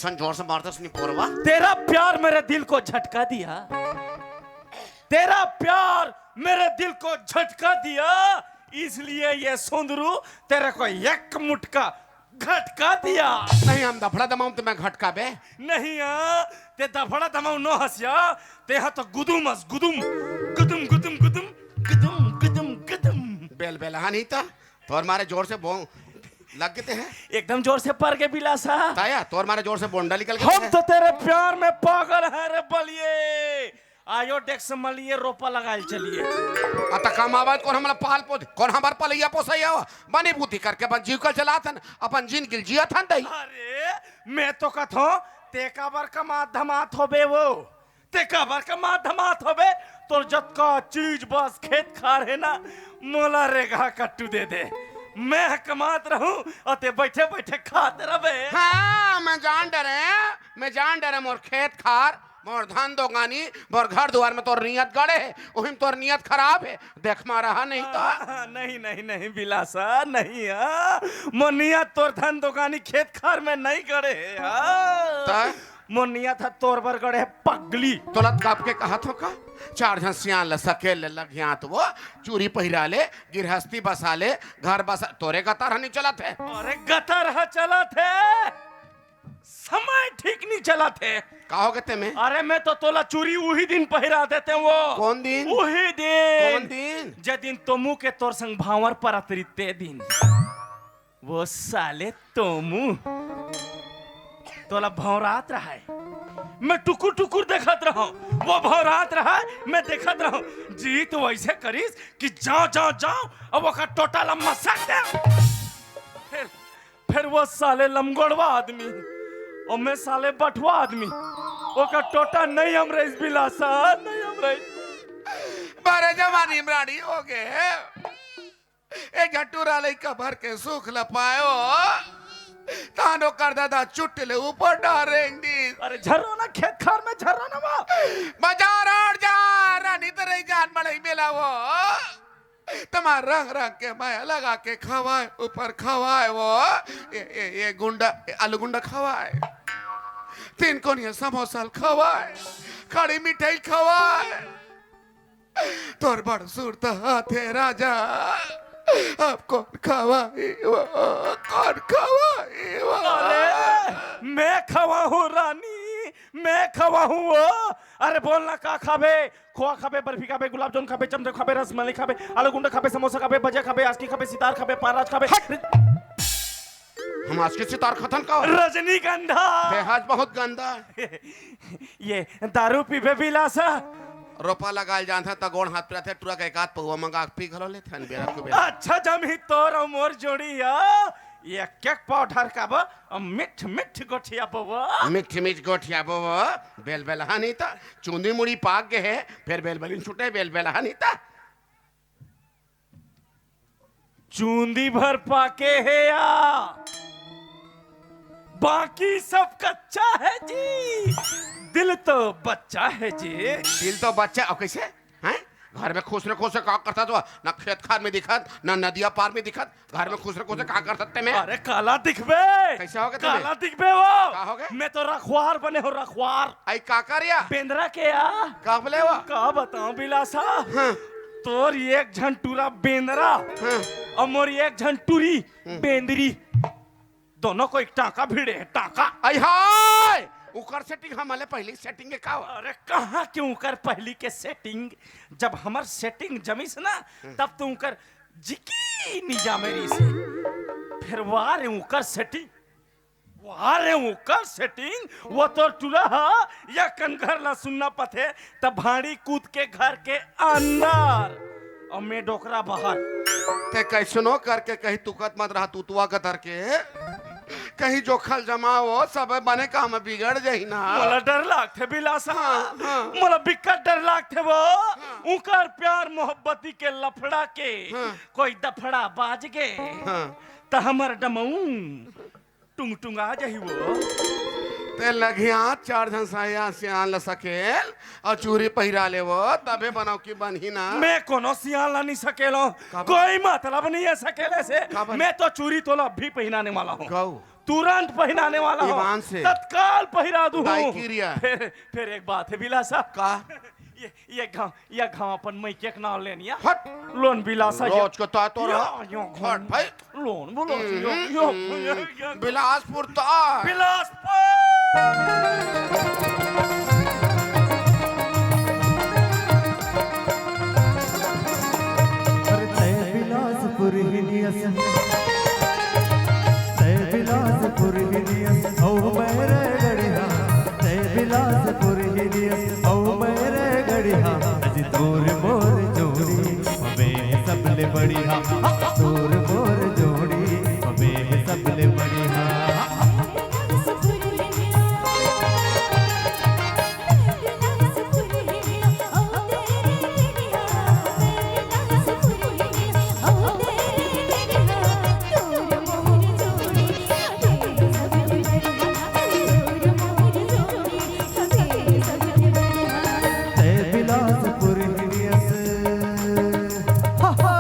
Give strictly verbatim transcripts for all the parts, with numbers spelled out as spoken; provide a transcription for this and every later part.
छन जोर से मारता सुनी पोरवा। तेरा प्यार मेरे दिल को झटका दिया, तेरा प्यार मेरे दिल को झटका दिया, इसलिए ये सुंदरू तेरे को एक मुटका घटका दिया। नहीं, हम दफड़ा दमाऊं तो मैं घटका बे। नहीं, हाँ, ते दफड़ा दमाऊं नो हसिया, ते हा तो गुदुम अस गुदुम, गुदुम, गुदुम, गुदुम, गुदुम, गुदुम, गुदुम। बेल बेल, हाँ नहीं तो तोर मारे जोर से बो लग गए हैं। एकदम जोर से पर के बिलासा। ताया, तोर मारे जोर से बोंडा निकल गए हम हैं। तो तेरे प्यार में पागल है रे बलिए। आयो डेक्स मलिए रोपा लगाए चलिए। अत कमावा कोन हमला पाल पोस, कोन हमार पलैया पोसैया हो? बनी बुद्धि करके अपन जीव का चलात हन, अपन जिंदगी जियत हन दई। अरे, मैं तो कथो, ते काबर कमात धमात होबे वो? ते काबर कमात धमात होबे? तोर जतका चीज बस खेत खार है ना, मोला रेगहा कट्टू दे दे। मैं कमात रहूं और ते बैठे बैठे खात रहबे। हाँ, मैं जान डरे, मैं जान डरे मोर खेत खार, मोर धन दोगानी, मोर घर दुआर में तोर नियत गड़े है, उहिम तोर नियत खराब है। देख मा रहा नहीं तो। हाँ, नहीं, नहीं, नहीं, बिलासा, नहीं, हाँ। मोर नियत तोर धन दोगानी खेत खार में नहीं गड़े है, हाँ। त? मोर नियत ह तोर बर गड़े है, पगली। तोला गप के कहत हो का? चार झन सियान ल सकेल ले लगियात वो, चूरी पहिरा ले, गिरहस्ती बसा ले, घर बसा, तोरे गतर ह नहीं चलत है। अरे गतर ह चलत है। समय ठीक नहीं चलत है। का हो गए ते में? अरे मैं तो तोला चूरी उही दिन पहिरा देते वो। कौन दिन? उही दिन। कौन दिन? जे दिन तोमू के तोर संग भांवर परत रही ते दिन। वो साले तोमू तोला भौरात रहा है। मैं टुकुर टुकुर देखत रहा हूँ। वो भौरात रहा है, मैं देखत रहा हूँ। जी तो वैसे करीस कि जाओ, जाओ, जाओ, अब ओकर टोटा ला मसक दे। फिर फिर वो साले लमगोड़वा आदमी और मैं साले बठुआ आदमी, ओकर टोटा नहीं हम रईस बिलासा, नहीं हम रईस। बारे जवानी मराड़ी हो गए। ए झटूरा लइका भर के सुख ल पायो। तानो कर दादा चुट्टी ले ऊपर डारेंगी। अरे झर्रो ना खेत खार में झर्रो ना वो। बाजार आड़ जा, रानी तेरे जान मड़ई मिला वो। तमार रंग रंग के माया लगा के खवाए, ऊपर खवाए वो। ये, ये, ये गुंडा, ये आलू गुंडा खवाए। तीन कोनिया समोसा खवाए। खड़ी मिठाई खवाए। तोर बड़ सुरता हाथ है राजा। अब कौन खवाई वो, कौन खवाई वो? अरे, मैं खवाहूँ रानी, मैं खवाहूँ वो। अरे बोलना का खाबे? खोआ खाबे, बर्फी खाबे, गुलाब जामुन खाबे, चमचम खाबे, रसमलाई खाबे, आलू गुंडा खाबे, समोसा खाबे, भजिया खाबे, आसकी खाबे, सितार खाबे, पाराज खाबे। हट! हम आसकी सितार खतन का? रजनीगंधा। बेहाज बहुत गंदा। ये दारू पीबे बिलासा। रोपा लगाल जानथे त गोड़ हाथ पिराथे, टुरा के एक आध पौवा मंगा के पी घलो लेथे अन बेरा कुबेरा। अच्छा जमही तोर अउ मोर जोड़ी ह। एक एक पाव ढरकाबो, अउ मिठ मिठ गोठियाबो वो। मिठ मिठ गोठियाबो वो। बेल बेल हा नहीं त चूंदी मुड़ी पाक गे हे, फेर बेल बेलिन छूटे, बेल बेल हा नहीं त। चूंदी भर पाके हे या, बाकी सब कच्चा है जी। दिल तो बच्चा है जी। दिल तो बच्चा, अउ कैसे? हैं? घर में खुसरे खुसरे का करथा तो, ना खेत खार में दिखत, ना नदिया पार में दिखत, घर में खुसरे खुसरे का करथा ते में? अरे काला दिखबे। कैसे हो गे ते में? काला दिखबे वो। का हो गे? मैं तो रखवार बने हो, रखवार। आई का कर या? बेंदरा के या। का बोले वो? का बताऊं बिलासा? हाँ। तोर एक झन टूरा बेंदरा हाँ। अउ मोर एक झन टूरी हम्म। बेंदरी, दोनों को एक टांका भिड़े हे, टांका। आई हाय! उकर सेटिंग हमले पहली सेटिंग के का हो? अरे कहाँ के उकर पहली के सेटिंग? जब हमर सेटिंग जमीस ना, हम्म। तब तो उकर जिकी नहीं जामे रही से। फिर वाह रे उकर सेटिंग, वाह रे उकर सेटिंग, वो तो टूरा हा, या कन घर ला सुनना पथे, तब भाड़ी कूद के घर के अंदर, अउ मैं डोकरा बाहर। ते कैसनो करके कहीं तुकत मत रहा, तुतुआ गतर के। कहीं जोखल जमाओ, सब बने काम बिगड़ जाही ना। मोला डर लागथे बिलासा। हाँ, हाँ। मोला बिकट डर लागथे वो। हाँ। उकर प्यार मोहब्बती के लफड़ा के हाँ। कोई दफड़ा बाज गे। हाँ। त हमर डमऊ टुंग टुंग आ जाही वो। ते लगिया चार झन साया सियान ल सकेल अउ चूरी पहिरा ले वो, तबे बनाओ कि बनही ना। मैं कोनो सियान ला नहीं सकेलो। काबर? कोई मतलब नहीं है सकेले से। काबर? मैं तो चूरी तोला अभी पहिराने वाला हूँ। गऊ। तुरंत पहिराने वाला हूँ। ईमान से। तत्काल पहिरा दूँ। दाई किरिया। फिर, फिर एक बात है बिलासा। का? ये, ये घाव, ये घाव अपन मइके के नाव लेनिया। हट। लोन बिलासा ये। रोज को ता तो रहा। यो, यो, हट भाई। लोन बोलो, हम्म, यो, यो, हम्म, यो, यो। बिलासपुर ता। बिलासपुर। अरे तय बिलासपुर ही नियस, तय बिलासपुर ही नियस, औ मेरे गढ़िया, तय बिलासपुर ही नियस, औ मेरे गढ़िया। अज तोर मोर जोड़ी, अबे सबले बढ़िया, तोर मोर जोड़ी, अबे सबले बढ़िया। तय बिलासपुर हिरियस। हा, हा।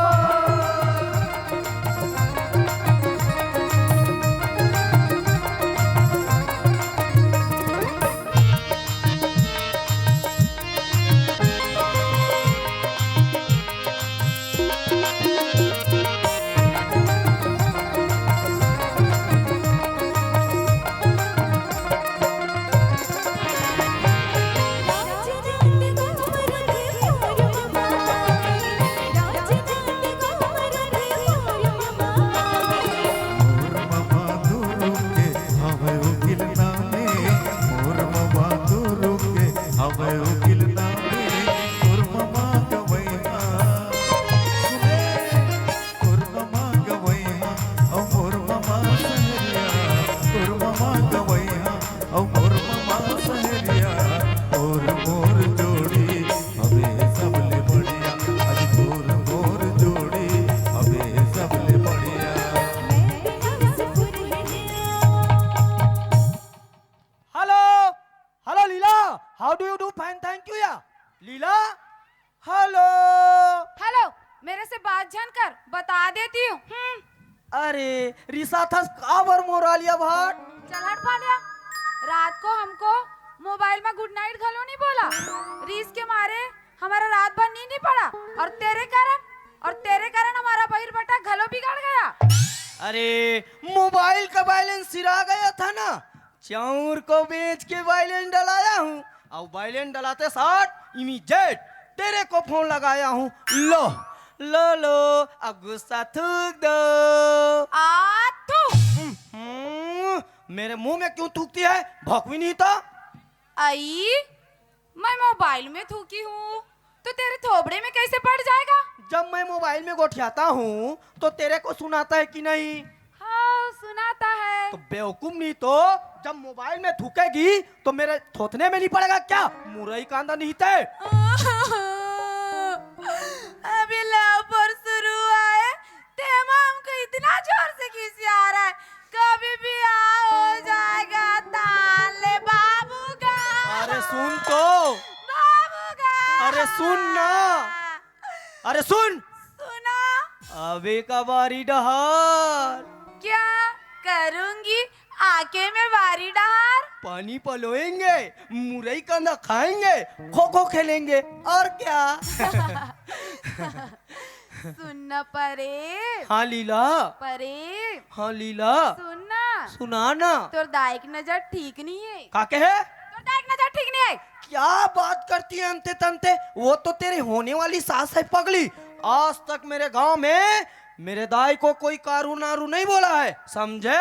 मोर ममा दुरु के हवय उकिल नामे, मोर ममा दुरु के हवय उकिल नामे, मोर ममा गवैया। सुने, मोर ममा गवैया, ओ मोर ममा सहरिया, मोर ममा गवैया, ओ मोर ममा सहरिया, मोर मोर जोड़ी, अबे सबले बढ़िया, आज मोर मोर जोड़ी, अबे सबले बढ़िया। Hello, hello, Leela. How do you do? Fine, thank you, या. Leela, hello. हेलो, मेरे से बात झन कर, बता देती हूँ। हम्म। अरे, रिसाथस काबर मोर आलिया भाट? चल हट भालिया, रात को हमको मोबाइल में गुड नाइट घलो नहीं बोला। रीस के मारे हमारा रात भर नींद नहीं पड़ा, और तेरे कारण, और तेरे कारण हमारा बहिर बेटा घलो बिगड़ गया। अरे, मोबाइल का बैलेंस सिरा गया था ना, चाउर को बेच के बैलेंस डलाया हूँ, और बैलेंस डलाते साथ इमीडिएट तेरे को फोन लगाया हूँ। लो, लो, लो, अब गुस्सा थूक दो। आ थू। हम्म, मेरे मुंह में क्यों थूकती है? भौंकवी नहीं तो। आई, मैं मोबाइल में थूकी हूँ, तो तेरे थोबड़े में कैसे पड़ जाएगा? जब मैं मोबाइल में गोठियाता हूँ, तो तेरे को सुनाता है कि नहीं? हाँ, सुनाता है। तो बेवकूफ नहीं तो, जब मोबाइल में थूकेगी, तो मेरे थोथने में नहीं पड़ेगा क्या? मुरई कांदा नहीं ते। अभी लव पर शुरू हुआ है, तेमा हमको इतना जोर से खिसिया रहा है। कभी भी आ हो जाएगा ताले बाबू का। अरे सुन तो। बाबू का। अरे सुन ना। अरे सुन। सुना। अबे का बारी डहार। क्या करूंगी आके मैं बारी डहार? पानी पलोएंगे, मुरई कांदा खाएंगे, खो खो खेलेंगे, और क्या? सुन न परे। हाँ लीला। परे। हाँ लीला। सुन ना। सुना ना। तोर दाई की नजर ठीक नहीं है। का कहे? तोर दाई की नजर ठीक नहीं है। क्या बात करती है अंते तंते? वो तो तेरी होने वाली सास है पगली। आज तक मेरे गांव में मेरे दाई को कोई कारू नारू नहीं बोला है, समझे?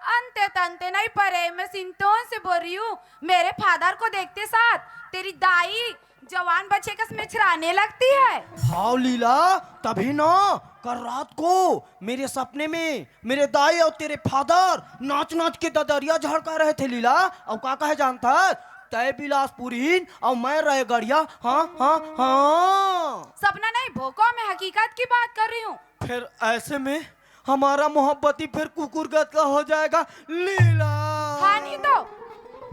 अंते तंते नहीं परे, मैं सिंटोन से बोल रही हूँ। मेरे फादर को देखते साथ तेरी दाई जवान बच्चे कस मिछराने लगती है। हाव लीला, तभी ना कल रात को मेरे सपने में मेरे दाई और तेरे फादर नाच नाच के ददरिया झड़का रहे थे लीला। और का कहे जानता है, तय बिलासपुरीन और मैं रायगढ़िया। हाँ हाँ हाँ। सपना नहीं भोको, मैं हकीकत की बात कर रही हूँ। फिर ऐसे में हमारा मोहब्बती फिर कुकुर गत का हो जाएगा लीला। हाँ नहीं तो,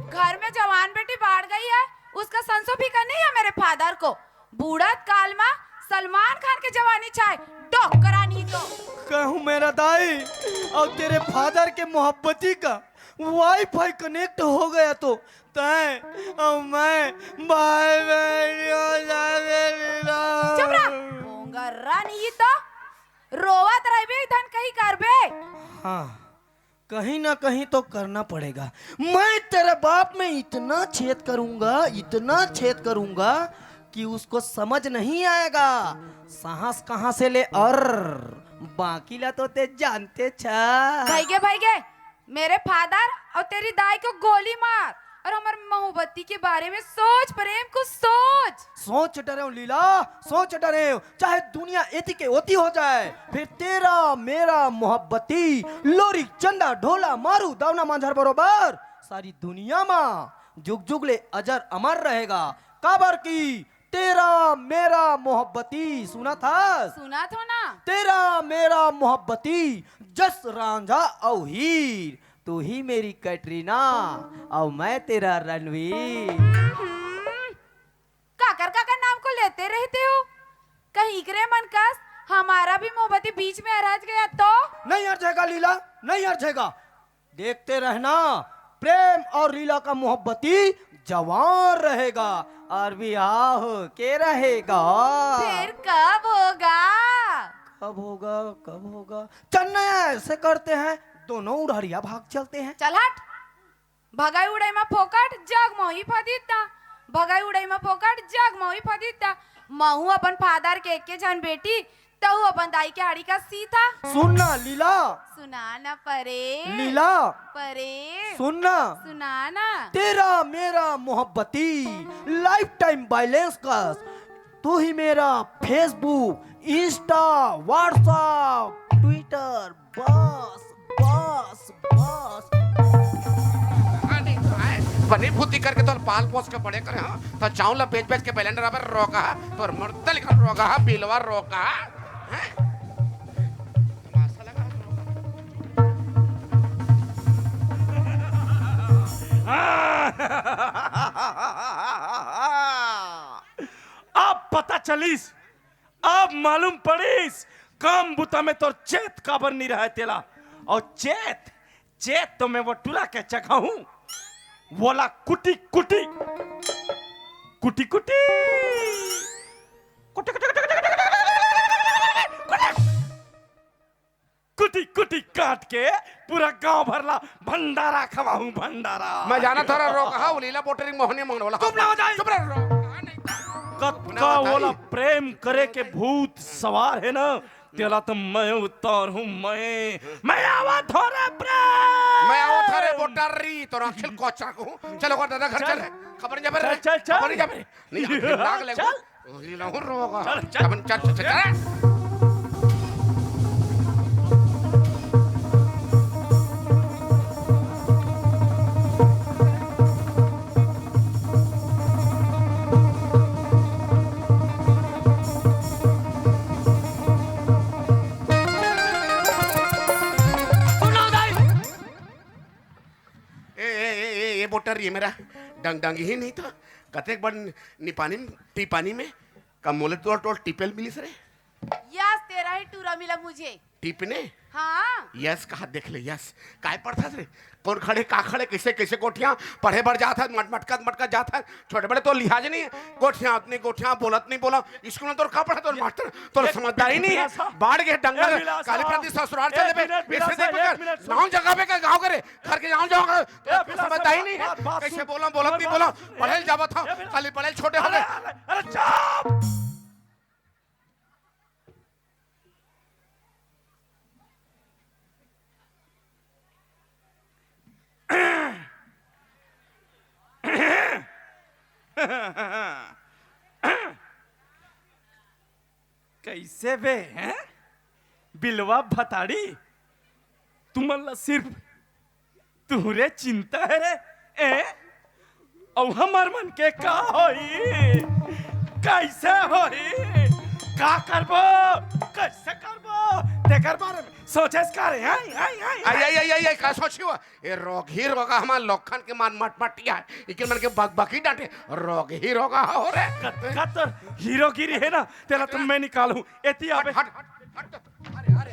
घर में जवान बेटी बाढ़ गई है, उसका संसो फिकर नहीं है मेरे फादर को। बूढ़त काल में सलमान खान के जवानी चाहे डोकरा नहीं कहूँ मेरा दाई और तेरे फादर के मोहब्बती का वाईफाई कनेक्ट हो गया तो तय और मैं भाई बहन हो जावे लीला। चुप रह। बोंगरा नहीं तो रोवत रहिबे, धन कहीं करबे। हाँ, कहीं ना कहीं तो करना पड़ेगा। मैं तेरे बाप में इतना छेद करूंगा, इतना छेद करूंगा कि उसको समझ नहीं आएगा, सांस कहाँ से ले और बाकी ला तो ते जानते छा। भाई गे, भाई गे, मेरे फादर और तेरी दाई को गोली मार और हमारे मोहब्बती के बारे में सोच प्रेम, कुछ सोच। सोच डरे हूँ लीला, सोच डरे हूँ। चाहे दुनिया एती के ओती हो जाए, फिर तेरा मेरा मोहब्बती लोरी, चंदा, ढोला, मारू, दावना, मांझर बरोबर सारी दुनिया मा जुग जुग ले अजर अमर रहेगा। काबर की तेरा मेरा मोहब्बती सुना था? सुना थो ना। तेरा मेरा मोहब्बती जस रांझा अउ हीर, तू ही मेरी कैटरीना और मैं तेरा रणवीर। हम्म, काकर काकर नाम को लेते रहते हो, कहीं करे मन कस हमारा भी मोहब्बती बीच में अरझ गया तो? नहीं अरझेगा लीला, नहीं अरझेगा। देखते रहना, प्रेम और लीला का मोहब्बती जवान रहेगा और ब्याह के रहेगा। फिर कब होगा? कब होगा, कब होगा? चन्नैया ऐसे करते हैं, दोनों उड़हरिया भाग चलते हैं। चल हट। भगाई उड़ाई मा फोकट जग मोही फदीता। भगाई उड़ाई मा फोकट जग मोही फदीता। महू अपन फादर के एके झन बेटी, तहू अपन दाई के आड़ी का सीता। सुन ना लीला। सुना ना परे। लीला। परे। सुन ना। सुना ना। तेरा मेरा मोहब्बती लाइफ टाइम बैलेंस का, तू ही मेरा Facebook, Insta, WhatsApp, Twitter, बस, बस, बस। हाँ, नहीं तो है। बनी भूती करके तो पाल पोस के बड़े करे, हाँ। तो चाउर ला बेच बेच के बैलेंडर पर रोका, तोर मुर्दा लिखल रोका, बिलवा रोका, हैं? तमाशा लगा। अब पता चलिस, अब मालूम पड़िस, काम बुता में तोर चेत काबर नी रहय तेला। अउ चेत, चेत तो मैं वो टुरा के चघाहूं, वोला कुटी कुटी, कुटी कुटी, कुटी कुटी, कुटी कुटी, कुटी कुटी काट के पूरा गांव भर ला भंडारा खवाहूं, भंडारा। मैं जानत हंव रे रोगहा, वो लीला बोटरी मोहनी मंगनवाला। चुप ना हो जाए। चुप रे रोगहा, नहीं तो कतका ओला प्रेम करे के भूत सवार हे ना, तेला तो मैं उतारहूं, मैं, मैं आवत हंव रे प्रेम। मैं आवत हंव रे बोटरी, तोर आँखी ल कोचर कहूं। चल ओकर दादा घर चल। चल, खबर नहीं जाबे रे। चल, चल, चल। खबर नहीं जाबे रे। नहीं, आँखी लाग ले। चल। ओही लहू रोग। चल, चल। अपन चल, चल, चल, चल। सुनो दाई। ए, ए, ए, ए, ए, बोटर, ये मेरा डंग, डंग ही नहीं था। कतेक बड़ निपानी, टीपानी में, का मोले तो टोल टिपेल मिलिस रे। यस, तेरा ही टूरा मिला मुझे। टिपने? हाँ। यस कहा, देख ले, यस। काय पढ़थस रे? कौन खड़े, का खड़े, कैसे, कैसे गोठिया? पढ़े बर जात हस, मट-, मटकत, मटकत जात हस। छोटे बड़े तो लिहाज नहीं है। गोठिया, अपनी गोठिया, बोलत नहीं बोला। स्कूल में तोर का पढ़ा, तोर मास्टर, तोर ये समझदारी नहीं है। बिलासा। बाढ़ के डंगर, ए बिलासा। काली प्रति ससुराल ए चले बे। मिनट, ऐसे बिलासा, देख एक बे, मिनट, सुन। नाम जगह पे का गाँव करे, घर के नाम जाओ करे। ए तोर बिलासा, समझदारी नहीं है। बात, बात कैसे सुन। बोला, बोलत नहीं बोला। पढ़े ल जावत हंव, ए बिला-, खाली पढ़े ल छोटे हो अरे, गए। अरे, अरे, चुप! कैसे बे, हैं? बिलवा भताड़ी, तुमन ला सिर्फ तुहरे चिंता हे रे, ए? अउ हमर मन के का होही? कैसे होही? का करबो? कैसे करबो? तेकर बारे में सोचेस का रे? हैं? हैं? हैं? आई, आई, आई, आई, आई, का सोचियो? ए रोगही रोगा हमर लोखन के मन मटमटिया हे। इके मन के बकबकी डांटे। रोगही रोगा हो रे। कत, कत हीरोगिरी हे ना, तेला तो मैं निकालहूं। एती आबे। हट, हट, हट, हट। अरे, अरे,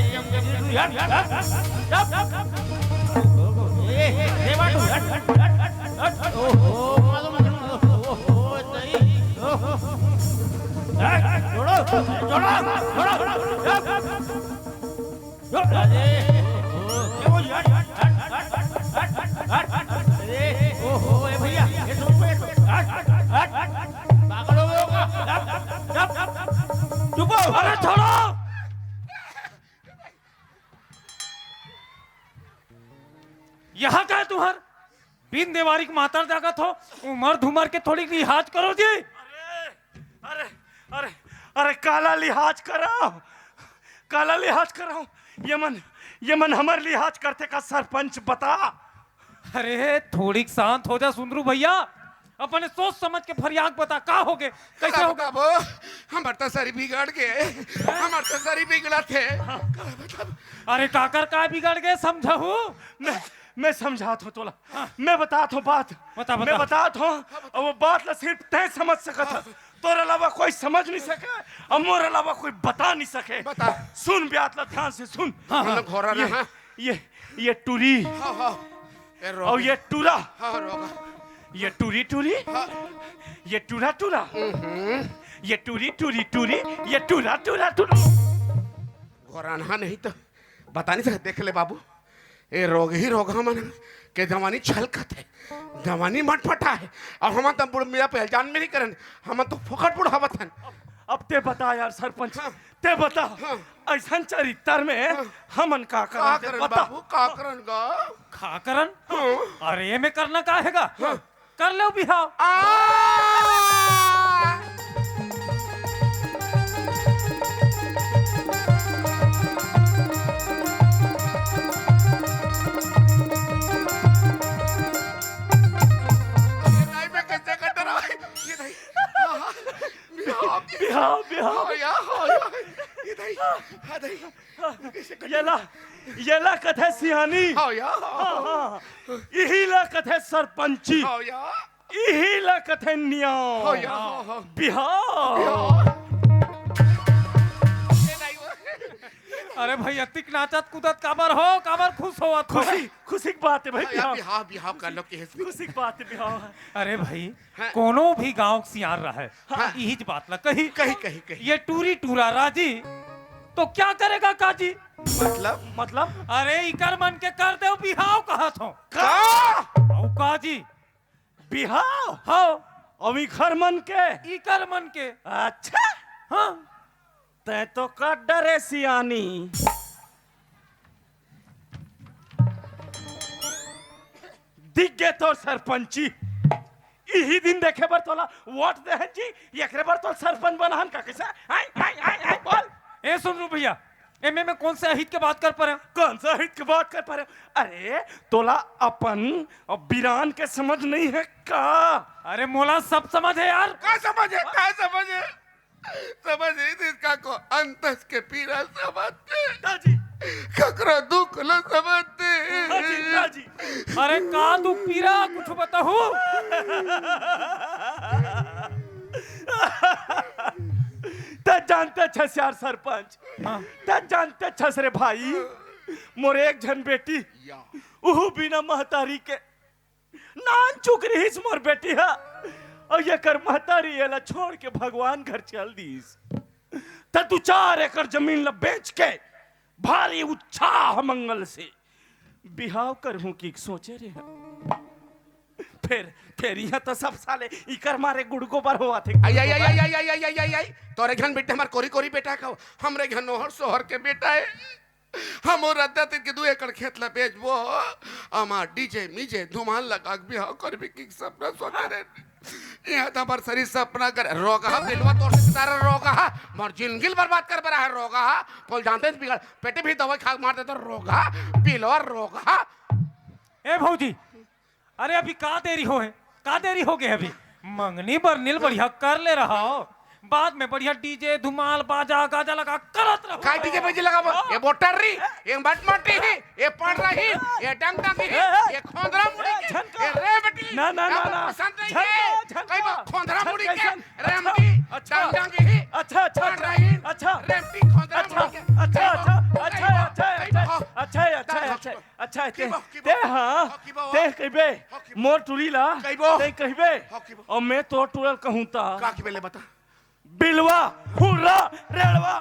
ए, जब, जब, जब, हट, हट, हट, हट। ए, ए, बाटू, हट, हट, हट, हट, हट। ओहो, मालूम नहीं, ओहो, सही। ओहो। हट, छोड़ो, छोड़ो, छोड़ो, हट। अरे, ये वो, हट, हट, हट। अरे, ओहो, ए भैया, ये छोड़ो, ये छोड़ो। हट, हट, हट, हट। पागल हो गए हो क्या? हट, हट, हट। चुप हो। अरे, छोड़ो। यहाँ का है तुम्हार? बिन देवारी के मातर जागत हो, उमर धुमर के थोड़ी लिहाज करो जी। अरे, अरे, अरे, अरे, काला लिहाज कराओ, काला लिहाज कराओ। ये मन, ये मन हमर लिहाज करथे का सरपंच, बता। अरे, थोड़ी शांत हो जा सुंदरू भैया, अपने सोच समझ के फरियाद बता, का होगे, कैसे का होगे? बताबो, हमर तो सरी बिगड़ गे, हमर तो सरी बिगड़त हे। का बताबो? अरे, काकर का बिगड़ गे, समझाहू? मैं, मैं समझात हूँ तोला। हाँ। मैं बतात हूँ बात। बता, बता। मैं बतात हूँ, अउ वो बात ला सिर्फ तैं समझ सकत हस। हाँ। तोर अलावा कोई समझ नहीं सके, अउ मोर अलावा कोई बता नहीं सके। बता। सुन ब्यात ला ध्यान से सुन। हाँ, हाँ। घोरा ये, ना, हाँ। ये, ये टूरी। हाँ, हाँ। ए, रोग। अउ ये टूरा। हाँ, रोग। ये टूरी टूरी। हाँ। ये टूरा टूरा। हम्म। ये टूरी टूरी टूरी। ये टूरा टूरा टूरा। घोरा ना नहीं तो बता नहीं सकत, देख ले बाबू, ए रोग ही रोग हमन के जवानी छलकत हे, जवानी मटमटा हे। अब हमन तो बुढ़ मियाँ पहचान में नहीं करन, हमन तो फोकट बुढ़ावत हन। अब ते बता यार सरपंच, हाँ। ते बता, हाँ। ऐसन चरित्र में हाँ। हमन का का करन, ते करन बता। बाबू, का करन गा? का करन? हाँ। अरे, एमे करना का हे गा? हाँ। कर लेव बिहाव। आ! ये दाई, मैं कैसे कर डरा? ये दाई। आहा। बिहाव, बिहाव, बिहाव। हाँ, या, हाँ, या। ये दाई। हाँ, दाई। येला, येला कथे सियानी। हाँ यार। हाँ, हाँ। इही ला कथे सरपंची। हाँ यार। इही ला कथे नियाव। हाँ यार, हाँ, हाँ। बिहाव। बिहाव। अरे भाई, अतिक नाचत कूदत काबर हो, काबर खुश होवत हो? खुशी, खुशी की बात हे भाई, हाँ यार, बिहाव। बिहाव, बिहाव कर लो, किस खुशी की बात हे, बिहाव। अरे भाई, हाँ। कोनो भी गांव के सियान रहे, हाँ। इहीच बात ला कही। कही, कही, कही। ये टूरी टूरा राजी तो क्या करेगा काजी? मतलब? मतलब? अरे, इकर मन के कर देव बिहाव कहत हो। का? अउ काजी? बिहाव? हाँ। अउ इकर मन के? इकर मन के। अच्छा? हाँ। तैं तो का डरे सियानी। दिख गे तोर सरपंची। इही दिन देखे बर तोला वोट देहन जी, एकरे बर तोला सरपंच बनाहन का कइसे? आय, आय, आय, आय, बोल। ए, सुन रू भैया, एमे मैं कौन से अहित के बात कर परे? कौन से अहित के बात कर परे? अरे, तोला अपन बिरान के समझ नहीं हे का? अरे, मोला सब समझ हे यार। का समझ हे? का समझ हे? समझ नहीं, इसका को अंतस के पीरा समझते। दाजी। ककरो दुख लो समझते। दाजी, दाजी। अरे का दुख पीरा, कुछ बताहू? त जानते छस यार सरपंच। हाँ। त जानते छस रे भाई। मोर एक झन बेटी। या। उहू बिना महतारी के। नान चुक रहिस मोर बेटी ह। अउ एकर महतारी एला छोड़ के भगवान घर चल दिस। त दू चार एकड़ जमीन ल बेच के भारी उत्साह मंगल से बिहाव करहूं कि सोचे रेहेंव। फेर, फेर इहां त सब साले इकर मारे गुड़गोबर होवत हे। आई, आई, आई, आई, आई, आई, आई, आई, आई। तोरे घन बेटा हमार कोरी कोरी बेटा का, हमरे घन नोहर सोहर के बेटा हे। हम ओ रद्दा तीर के दू एकड़ खेत ला बेचबो, अमा डीजे मीजे धुमाल लगा के बिहाव करबे कि सपना सोचे रेहेंव। इहां त हमार सरी सपना कर रोगहा बिलवा तोर से तारा रोगहा, मोर जिंदगी ल बर्बाद कर बरा हे रोगहा, तोल जानते हैं बिगड़, पेटे भी दवाई खा के मार देते रोगहा, बिलवा रोगहा। ए भौजी, अरे अभी का देरी हो हे? का देरी हो गे अभी? मंगनी बरनी ल बढ़िया कर ले रहा हो। बाद में बढ़िया डीजे, धुमाल, बाजा, गाजा लगा करत रहो। का डीजे बाजे लगाबो? हाँ। ये बोटर रही, ये बटमाटी ही, ये पड़ रही, ये डंग डंग ही, ए, ए, ये खोंदरा मुड़ी ए, के, झनका। ये रेवटी। ना, ना, ना, ना। पसंद नहीं झनका, है। झनका। कई बार खोंदरा मुड़ी के, झनका। रेमटी, अच्छा। डंग डंग ही, अच्छा, अच्छा, पड़ रही, अच्छा। रेमटी, खोंदरा अच्छा, मुड़ी के। अच्छा, कई बार, अच्छा, कई बार, अच्छा, कई बार। अच्छा, अच्छा, अच्छा, अच्छा। अच्छा, की ते, बा, की ते, बा? हाँ, हाँ, की बा? ते कहिबे, हाँ, की बा? मोर टूरी ला, कहिबो? ते कहिबे, हाँ, की बा? अउ मैं तोर टूरा ल कहूं त। का कहिबे ले बता? बिलवा, हुर्रा, रेड़वा।